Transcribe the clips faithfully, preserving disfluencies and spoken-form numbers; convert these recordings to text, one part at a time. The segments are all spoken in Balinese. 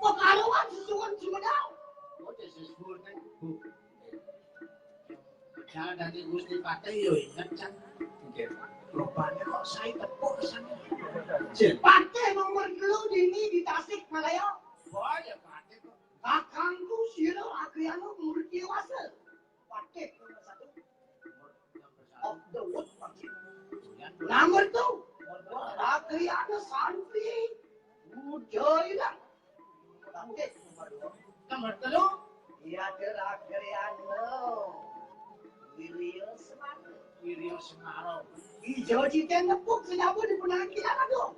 Kok karuan sesuwun Sumedal? Padahal dadi Gusti Patih yo inget, Cang. Nggih, Pak. Rupane kok sae tepuk sane. Jil. Patih nomor telu dini di Tasik Malaya. Wah, ya Patih kok. Kakangku sira Agriano murid dewasa. Patih nomor satu. Of the wood, Patih. Nomor two. Agriano Santi. Udah hilang. Nomor telu. Iya, Dur Agriano. Wiryo Semaro. Wiryo Semaro. Ijo jiten nepuk sing ampun dipunangkilan, aduh.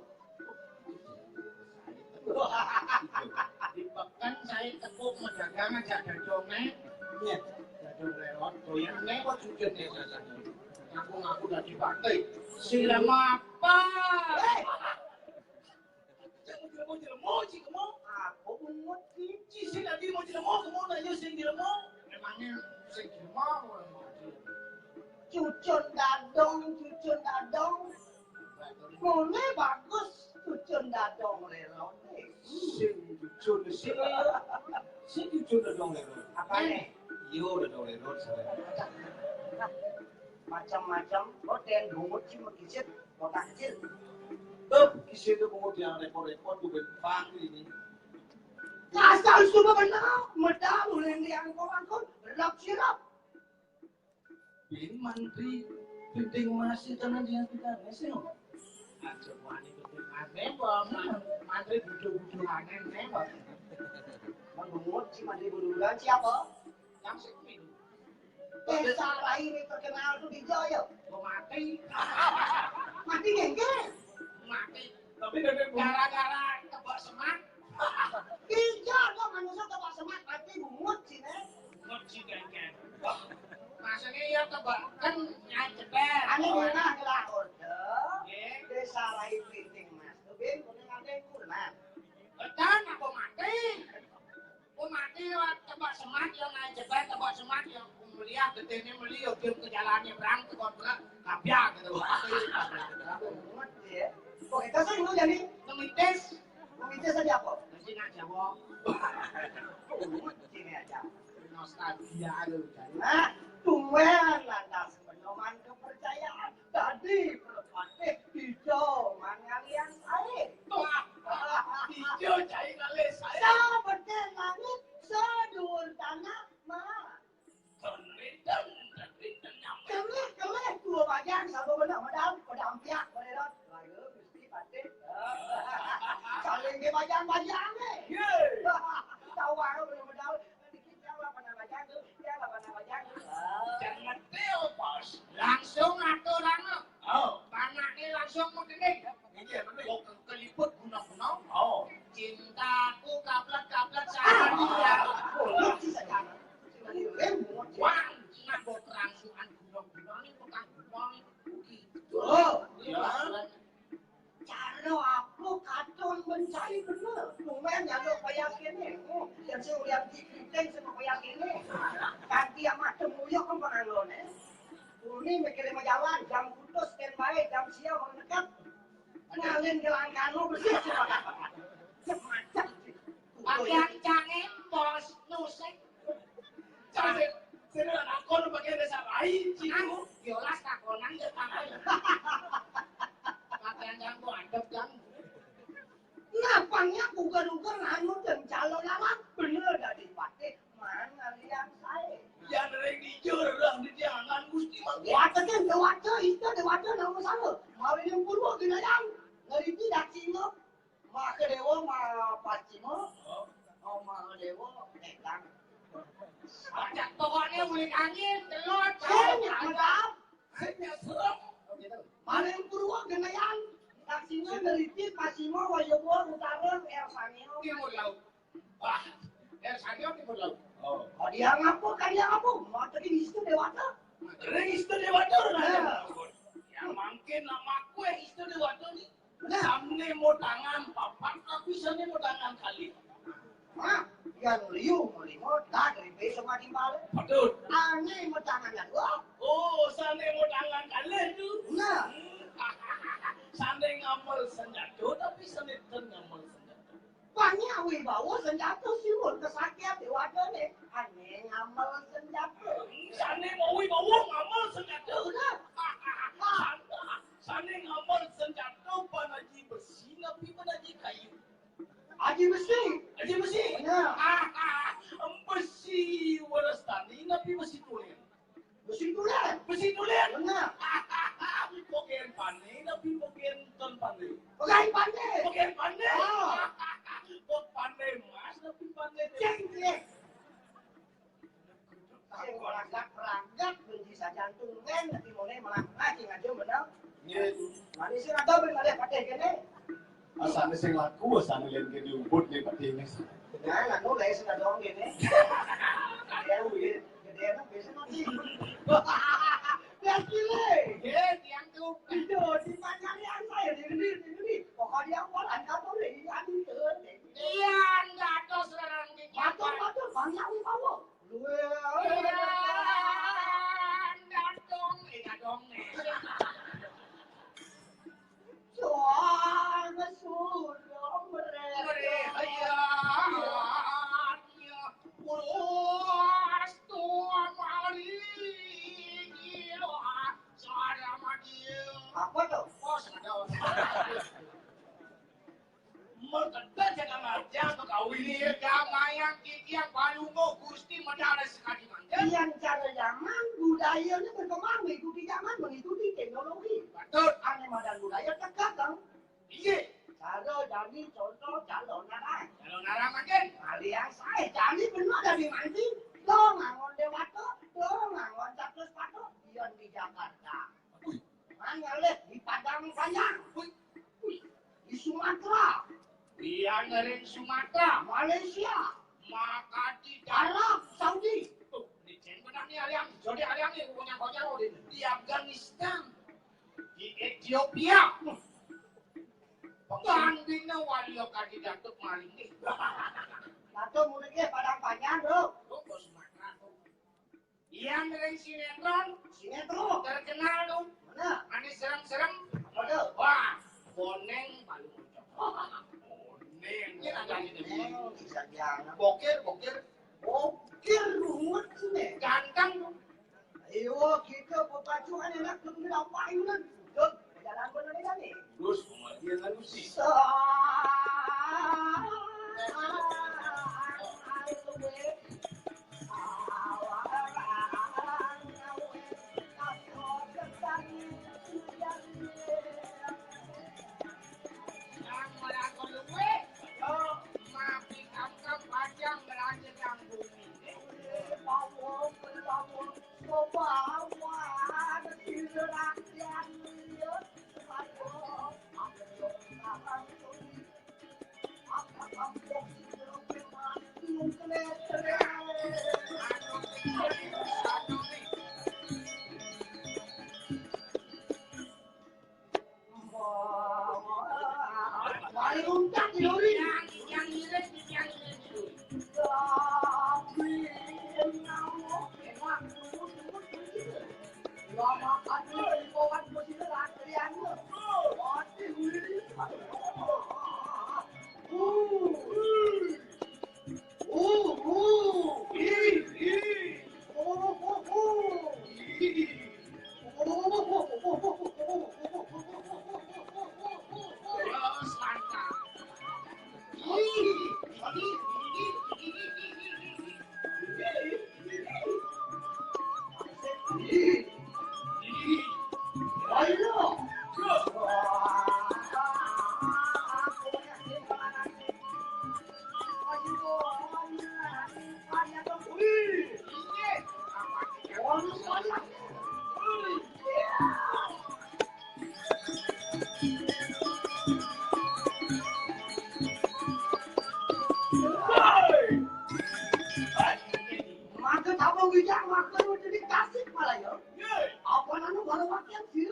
Di peken saya tepuk medagang aja dadonge. Iya. Dadong lewat doyan nek kok jujur desa. Ngaku-ngaku dadi Patih. Sira apa? Eh, Cek mau jelema, cek mau. Aku bungut ki. Ci sing tadi mau jelema, kamu nanya sing jelema. Memangnya sing jelema apa yang mau jelema? Cucun dadong, cucun dadong. Ngene bagus, cucun dadong lelone. Sing cucun sing. Sing cucun dadong lelone. Apa nih? Yo dadong lelone saya. Macam-macam, kok den bungut sih megisit, kok kecil. Tuh, isi itu bungut yang repot-repot, gue bempang ini. Asal sudah benar, medal uleng di angkor-angkor, relap sirap. Bin mantri, penting masih karena dia tidak ngesel. Aja wani penting aneh, Bang. Mantri butuh-butuh aneh, nih, Bang. Mengungut si mantri buduran siapa? Yang sing minum. Desa lain yang terkenal tuh di Jaya. Mau mati. Mati gengge. Mati. Tapi dari gara-gara tebak semak. Iya, kok manusia tebak semak mati bungut sih, nih. Bungut sih gengge. Wah, maksudnya ya tebak kan nyai ceper. Ane ngene lah orde. Nggih. Desa lain Piting Mas. Tuh, Bin, kuning ade kurman. Betul, apa mati? Ku mati lewat tebak semak, yang naik jebak tebak semak, yang ku melihat gedene meli, yo diem ke jalannya, berang, ke kontra, kabya, gitu. Mati, ya. Kok kita sih mau jadi? Nemitis. Nemitis aja apa? Mesti nak jawab. Sini aja. Nostalgia lu, jadi. Nah, tumben lantas penoman kepercayaan. Dadi Merpati ijo mangalian sae. Wah, ijo jai ngalih sae. Sabethe langit, saduwur tanah, Mas. Keridan, keridan nyampe. Kelih, kelih, dua bajang, sapa bener, modal, modal ampiak, modal. Lha iya, Gusti Patih. Saling ke bajang-bajang, eh. Iya. Tahu aku bener modal. Dikit yang lapan bajang tuh, yang lapan bajang tuh. Ah. Jangan teo, Bos. Langsung aturan lo. Oh. Panaknya langsung mau gini. Iya, bener. Kok keliput guna-guna? Oh. Cintaku kaplet-kaplet sama dia. Oh, lucu saja. Wah, nak buat rangsuan guna-guna nih, tukang guna nih. Oh, iya. Cara apa katon mencari bener? Tumben nyaluk kaya kene. Oh, dan sing ulian dikriting sama kaya kene. Kanti amat temuyuk kan penganggone. Ini mikirnya mau jalan, jam putus, standby, jam siang, mau dekat. Ngalin ke langkah lo, bersih sih, Pak. Macam sih. Pakaian cangem, bos, nusek. Cang, sing, sing ora takon pakaian dasar lain, Cing. Kan, yolas takonan, ya, takon. Pakaian cangku adep, kan. Napangnya uger-uger anu dan calon anak bener dadi patih, mangan liang sae. Yang ring dijur, orang di jangan, Gusti Mangke. Dewata kan, dewata, itu dewata, nama salah. Mau yang purwa, gila yang. Ngerti dak, Cing? Maha Dewa, Maha Pacima, oh, Maha Dewa, Tetang. Ajak pokoknya mulai angin, telut, sing nyadap, sing nyesrem. Maling Purwa Genayan, taksinya Iki Pasima, Wayabua, Utara, Ersaneo. Timur laut. Wah, Ersaneo timur laut. Oh. Oh, dia ngapa, kan dia ngapa? Materi Istu Dewata. Materi Istu Dewata, nah. Ya, mangkin nama aku, eh, Istu Dewata nih. Nah. Sane modangan papat, tapi sane modangan kalih. Nah, yang liu, lima, dan ribe sama timbal. Betul. Ane modangan yang dua. Oh, sane modangan kalih tu. Nah. Sane ngamel senjata, tapi sane ten ngamel senjata. Banyak wibawa senjata siwur kesakit di wadane. Ane ngamel senjata. Sane mau wibawa ngamel senjata. Nah. Sane ngamel senjata pan aji besi, napi pan aji kayu? Aji besi. Aji besi. Ya. Besi Werastani, napi besi tulen? Besi tulen. Besi tulen. Benar. Pogen pane, napi pogen ten pane? Pogen pane. Pogen pane. Ah. Pok pane mas, napi pane? Ceng, ceng. Sing ragat-ragat benci sajan tunggen, tapi mone malah ngaji ngaji bener. Iya. Manis sih ada ben ada pateh kene. Asane sing laku, asane len kene ubud nih patene. Nah, laku guys sudah dong kene. Ya, wih, gede anak biasa mati. Ya, kile. Iya, tiang tuh. Itu, di panjang yang saya, di gede, di gede. Pokoknya aku angkat tuh, ini anu tuh. Iya, ndak ada seorang di Batur, Batur, banyak wibawa. Apa tuh? Merkedal jaga marja, bekawin. Iya, damai yang kikiang palungguh Gusti medal sekali mangga. Yang cara zaman budayanya berkembang, mengikuti zaman, mengikuti teknologi. Betul. Ane madan budaya tegak, Kang. Iya. Cara jani contoh calon anak. Calon anak makin. Kali yang saya jani benar dari mancing. Lo ngangon Dewata, lo ngangon Catus Pato, Dion di Jakarta. Wih. Mangalih di Padang Panjang. Wih. Di Sumatera. Iya, ngering Sumatera. Malaysia. Makati Arab Saudi. Tuh, di Cengkudang nih, aliang. Saudi aliang nih, punya konyol di, di Afghanistan. Di Ethiopia. Pengandina wali kadi Datuk maling nih. Datuk muridnya Padang Panjang, bro. Tuh, ke Sumatera, tuh. Iya, ngering sinetron. Sinetron. Terkenal tuh. Mana? Ane serem-serem. Apa tuh? Wah, Boneng paling cocok. Boneng. Ini ada di sini. Boneng, bisa jangan. Bokir, bokir. Bokir ruwet ini. Ganteng tuh. Ayo, kita berpacuan enak tuh, kita apa ini kan? Yuk, jalan bener ini. Terus, dia lalu sih.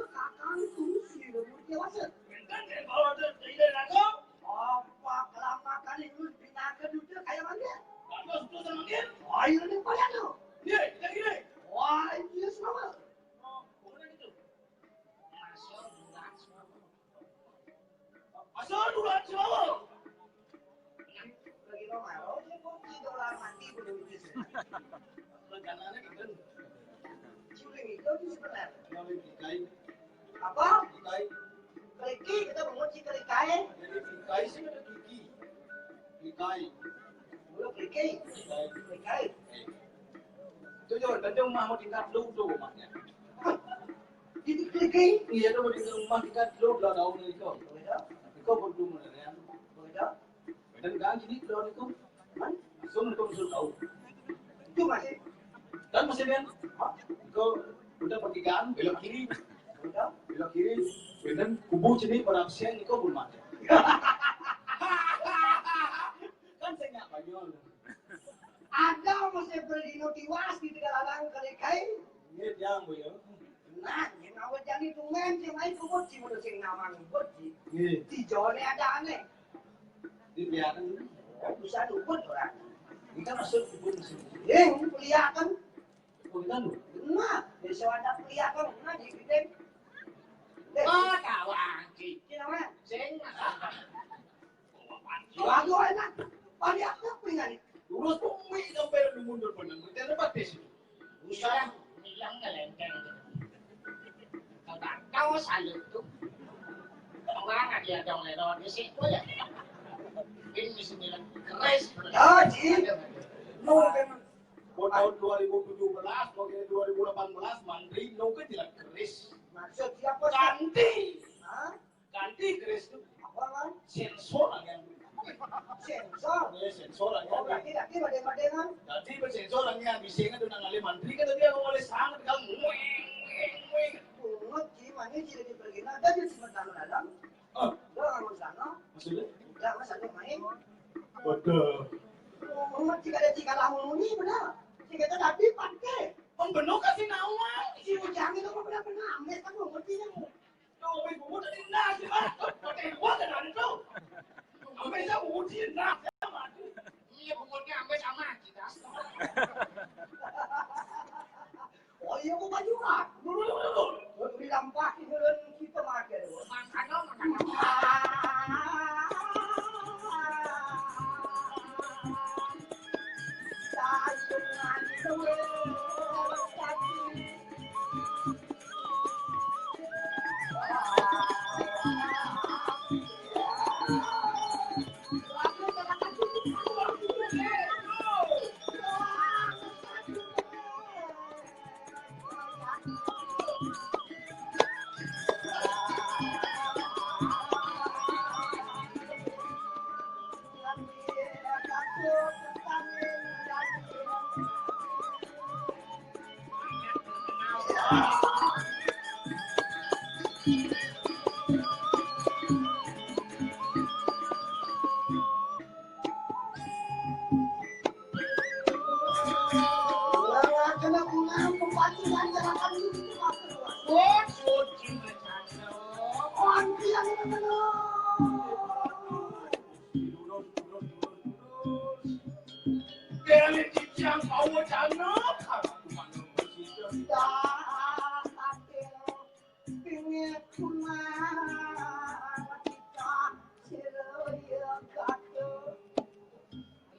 Kakang itu sih, lu mesti wasit. Kan dari bawah tuh, dari dari aku. Apa kelamaan ini lu binaga duduk kayak mana? Bagus tuh sama dia. Ayo nih, payah lu. Iya, kita gini. Wah, iya, sama. Oh, boleh gitu. Masuk, bulan, semua. Asal dulu aja awal. Lagi mau mau, dia mau tidur lama, tidur dulu. Rencananya gitu. Suling itu tuh sebenarnya. Yang dikai. Apa? Dikai. Keliki, kita mau nguci kelikai. Jadi dikai sih ada gigi. Dikai. Dulu keliki. Dikai. Kelikai. Eh. Itu juga, kadang mah mau tingkat lu tuh rumahnya. Jadi keliki. Iya, tu bagi rumah kita dulu belah daun ni kau. Kau berdua mana ni? Dan kan jadi belah ni kau. Man, langsung kau suruh kau. Itu masih. Dan masih kan? Kau udah pertigaan, belok kiri. Udah. Belok kiri. Dan kubu sini pada absen ni kau belum ada. Kan saya nggak banyak. Ada masih berdino tiwas di Tegallalang kali kai. Iya, jangan, Bu, ya. Nah, yang awal jadi tumben, yang lain kubur, si muda sing nawang kubur, si. Iya. Di Jone ada aneh. Di Piakan. Oh, bisa luput orang. Ini kan masuk kubur di sini. Eh, kuliah kan. Oh, kan, Bu? Nah, besok ada kuliah kan, nah, di gede. Oh, kawan, Ki. Kenapa? Sing, Mas. Bagus enak. Paling aku pingin. Terus bumi sampai lu mundur bener. Kita dapat tes. Usah bilang ngelenteng. Kau tak tahu salut tuh. Orang dia dong lewat di situ ya. Ini sembilan keris. Oh, Ji. Mau kan. Mau tahun dua ribu tujuh belas, mau kayak dua ribu delapan belas, mantri, mau kan tidak keris. Maksud siapa? Ganti. Hah? Ganti keris tu. Apa kan? Sensor lah yang. Sensor. Ya, sensor lah. Oh, berarti lagi pada-pada kan? Jadi bersensor lah yang bisa ingat dengan oleh mantri kan, tapi aku oleh sangat kan muing muing muing. Pungut, Ji, manis, tidak dipergina, dan di sementara dalam. Oh. Dah, kamu sana. Maksudnya? Dah, mas, aku main. Waduh. Pungut, jika ada jika lamun ini benar. Jika itu tadi pakai. Om Beno kasih nawang. Si Ujang itu kok pernah pernah amis kan, pungut ini. Kau main pungut tadi, nah, sih, ah. Pakai gua kan ada tuh. Sampai saya pungut sih, nah, sama tuh. Iya, pungutnya sampai sama kita. Oh iya, kok baju, ah? Dulu, dulu, dulu. Gua beli lampah, ini dulu kita pakai dulu. Makan dong, makan dong.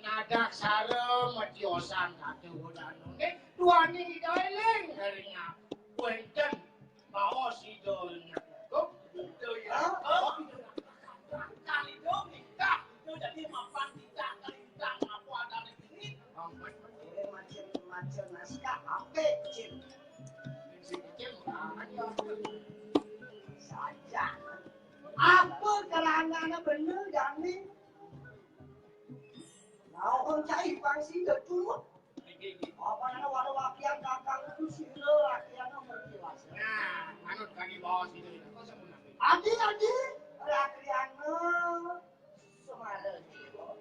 Nadak sarem matiosan kata godano. Nek tuani ida eling, harinya wenten baos ida eling. Kok ida ya? Kok ida kali dong nikah. Ida jadi mapan nikah, kali nikah, apa ada di sini? Ini macam-macam naskah, apa, Cip? Cip, Cip, ah, saja. Apa karangane bener, Dani? Nah, orang cai pangsi dah turut. Apa nama walau wakian kakang itu sila, wakian nomor jelas. Nah, manut kaki bawah sini. Adi, adi, rakyatnya semara jiwa.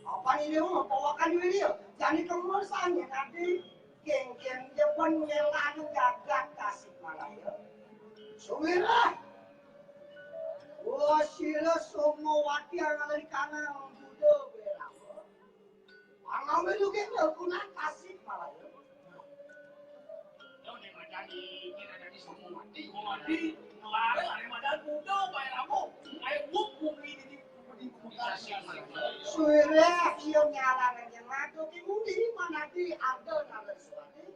Apa ini mau bawakan dulu dia? Jadi kemursanya nanti geng-geng depan ngelanu jagat Tasikmalaya. Suwirah. Wah, sira Somowati angalan kanang Buddha Berawa. Pangawé lugé nggunakan Tasik Malaya. Yo, nek madani, nek madani Somowati, Somowati, ngelarang, nek madani Buddha Berawa. Ayo, buk, buk, ini, ini, ini, ini, Tasik Malaya. Suwirah, iya nyalarang yang ngaku ki mudi manadi ada Naraswati.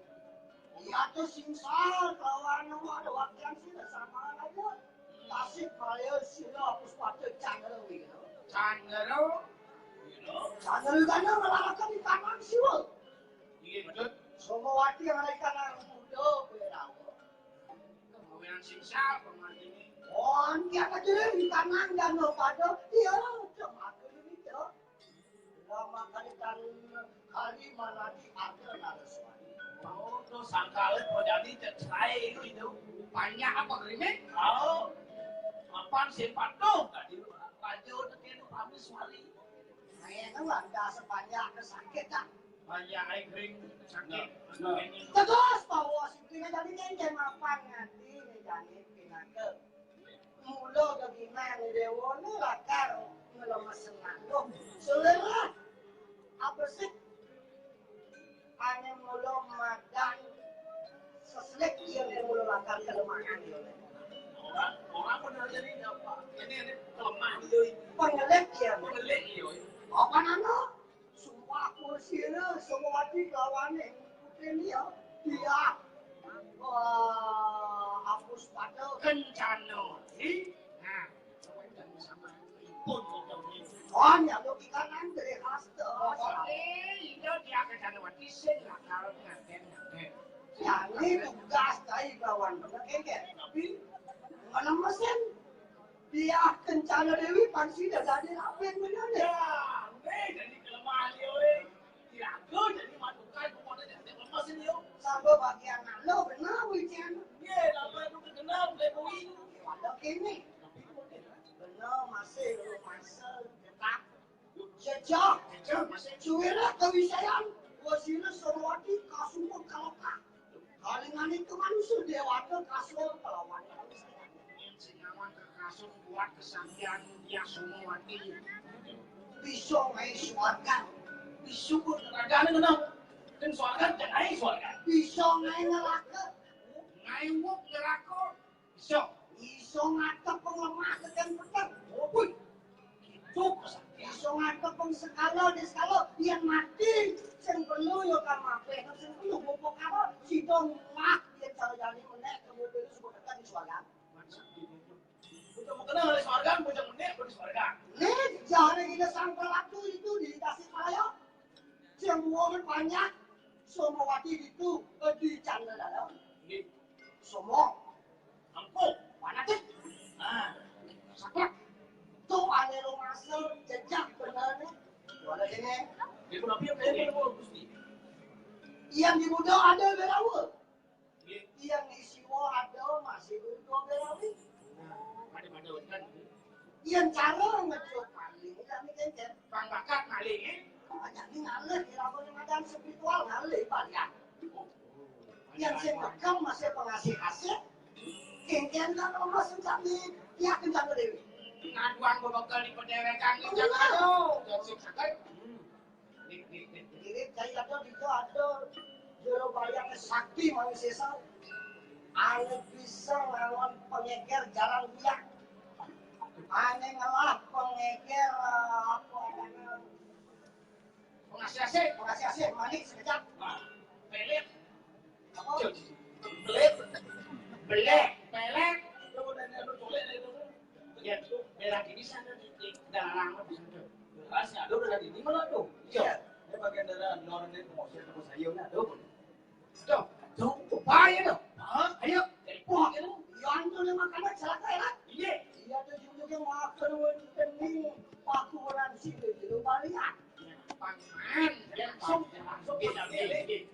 Iya tuh singsal, kawan, ada waktu yang sih sama aja. Tasik Malaya sira Puspada Candra Wira. Candra Wira. Candra Wira ngelalaken di tangan Siwa. Iya, betul. Somowati yang ada di tangan Buddha Berawa. Kemudian sing siapa ngerti ini? Oh, dia aja di tangan Dano Pada. Iya, cuma aku ini, Cok. Lama kali kan hari maladi ada Naraswati. Oh, tuh sangkal podani cek saya itu itu. Banyak apa gerimis? Oh, kapan sih patuh tadi? Raja tekan kami suari. Saya kan ada sepanjang ada sakit kan. Banyak air kering sakit. Nah, nah. Terus bawa sini jadi nyenyen mapan nganti nih jadi pinaka. Mula geginan déwané lakar nglemesen manuk. Suwirah. Apa sih? Ané mula madan seslik iya né mula lakar kelemahan iya né. Ora, ora bener jadi apa? Ini, ini kelemahan iya. Pengelik iya. Pengelik iya. Apa nana? Sumpah kursine Somowati kelawane ngikutin ya. Iya. Wah, hapus pada kencana. Nah, sama ipun. Oh, nyaluk ikan andre hasta. Oke, itu dia kencana wati sing lakar ngaten-ngaten. Yang ini tugas dari bawan bener kengken. Tapi mana mesin? Dia kencana Dewi pasti dah jadi rapin bener deh. Ya, ini jadi kelemahan dia, weh. Diatur jadi matukan pokoknya jadi lepas ini, yo. Sampai bagian lo benar, Wijen. Iya, lama itu terkenal, mulai bui. Waduh, kini. Benar, masih lo masa tetap. Jejak. Jejak, masih. Suwira kewisayan. Wasira Sorowati kasumur kalokah. Kalingane kemanungsa dewata kaswara kelawan. Sing awan kekasung kuat kesaktian Yasumawati. Bisa ngae swarga. Bisa kok ragane kena. Kan swarga kan ae swarga. Bisa ngae neraka. Ngae wuk neraka. Bisa. Bisa ngatep penglemah tekan peteng. Oh, wih. Itu kesaktian. Iso ngadeg wong sekala di sekala, yen mati sing perlu ya kamape, sing perlu mumpung apa sida nglah yen cara jane menek ke mobil sebut tekan di swarga. Bocah mau kenal dari swarga, bocah menek di swarga. Nih, jare kita sang pelaku itu di Tasikmalaya. Sing wong banyak, Somowati itu, eh, di Candra Dalam. Nggih. Somo. Angkuh. Fanatik. Nah, saklek. Tuh, ane lo masuk, jejak bener nih. Wala ini. Dia kenapa yang kayak gini, Gusti? Yang di Budo ada Berawa. Nggih. Yang di Siwo ada masih Budo Berawi. Nah, pada-pada kan. Yang cara ngecut maling, kami kengken. Bang bakat maling, eh? Banyak nih ngalih, dilakukan macam spiritual ngalih banyak. Yang sing bekam masih pengasih-asih. Kengken kan rumah sing kami, ya kencang dewi. Ngaduan bebekel di pedewekan, kencang aduh. Yang sing sakit. Hmm. Nih, nih, nih. Jadi, saya ada di itu ada jero bayang sakti manusia. Ane bisa ngelawan pengeker jaran buyak. Ane ngelah pengeker, eh, apa namanya? Pengasih-asih, pengasih-asih, manik sekejap. Nah, pelit. Apa? Pelit. Belek, pelit. Itu udah ada tulis itu. Ya, berak ini sana di dalam bisa tuh. Rasnya ada udah di mana tuh? Iya. Ini bagian dari orang ini mau saya tuh sayurnya tuh. Tuh, tuh, upaya tuh. Hah? Ayo, dari pohon itu. Yang tuh lima kali celaka ya, kan? Iya. Iya tuh juga makan kening pakuran sini di rumah lihat. Pangan, langsung, langsung kita pilih.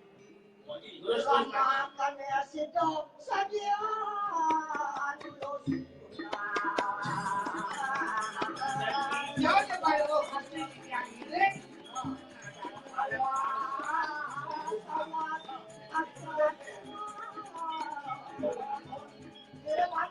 Terus makan ya si dok saja. Aduh, ya, ya, baru pasti yang ini. Ayo, sama, sama. Jadi, Pak,